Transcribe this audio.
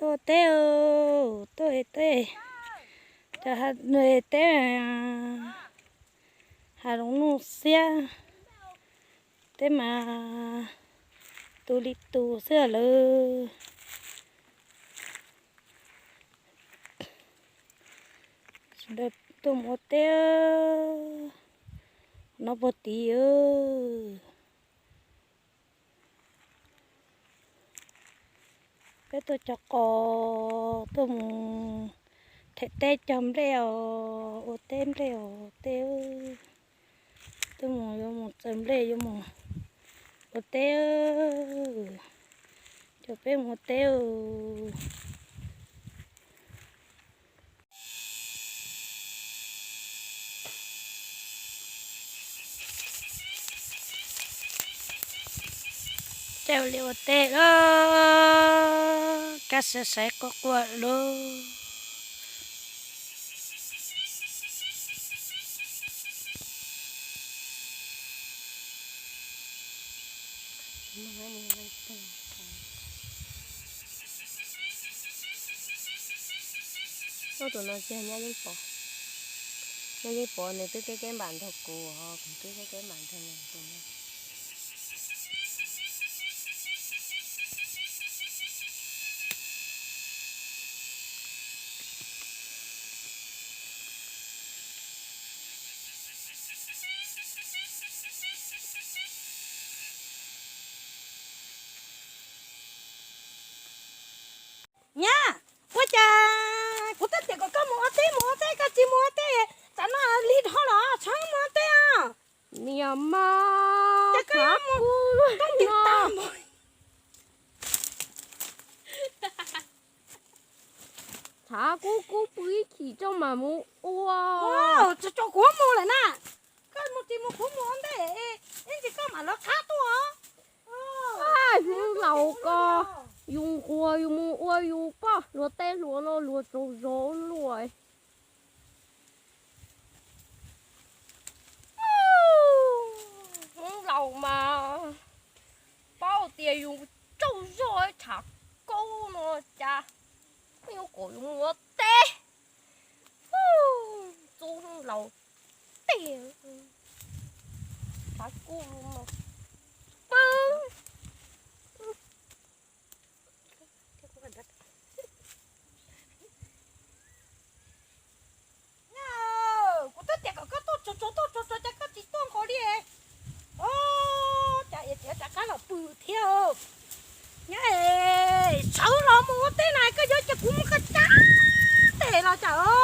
Tuaj teb, tuaj teb, cov teb hav zoov nuj xiab, teb mas tus li tus xwb lawm. Sawv daws tuaj mus ua teb no puag tid. Peb tuaj cog qos, tuaj mus them teb cog nplej os, ua teb nplej os teb. Tuaj mus yuav mus txawm nplej yuav mus ua teb. Coj peb mus ua teb. Tej li ua teb lawm, kab saiv saiv quaj quaj lawm. Tus no ces nyab yeej pom, nyab yeej pom nws twb keb keb npam nrog kuv, kuv twb keb keb npam nrog nws tus no. Nyab, ua cas kuv twb tias kom koj mus ua teb mus ua teb koj tsis mus ua teb, tsam no lig dhau los txhob mus ua teb os. Niam mas, ces koj mus toj ntim tag mus. Tshav kub kub pw ib chim tso mam mus ua. Tso kuv mus lawm na. Koj mus tsis mus kuv mus ua ntej, ib ntsis koj mam lawv qab tuaj. Hwj laus ko, yus nquag yus mus ua yus poj, luag tej hluas no luag tsaug zog luaj. Hwj laus mas paub tias yus tsaug zog tshav kub no cas, yus kom yus mus ua teb. Txub hwj laus tiag, tshav kub no pw. Kuv twb tias kom koj tuaj tsuag tsuag tuaj tsuag tsuag ces koj tsis tuaj nkaus li. Os, cas es tias rov qab los pw thiab. Nyab es, sawv los mus ua teb na, koj yuav cia kuv mus koj cab tes los cas.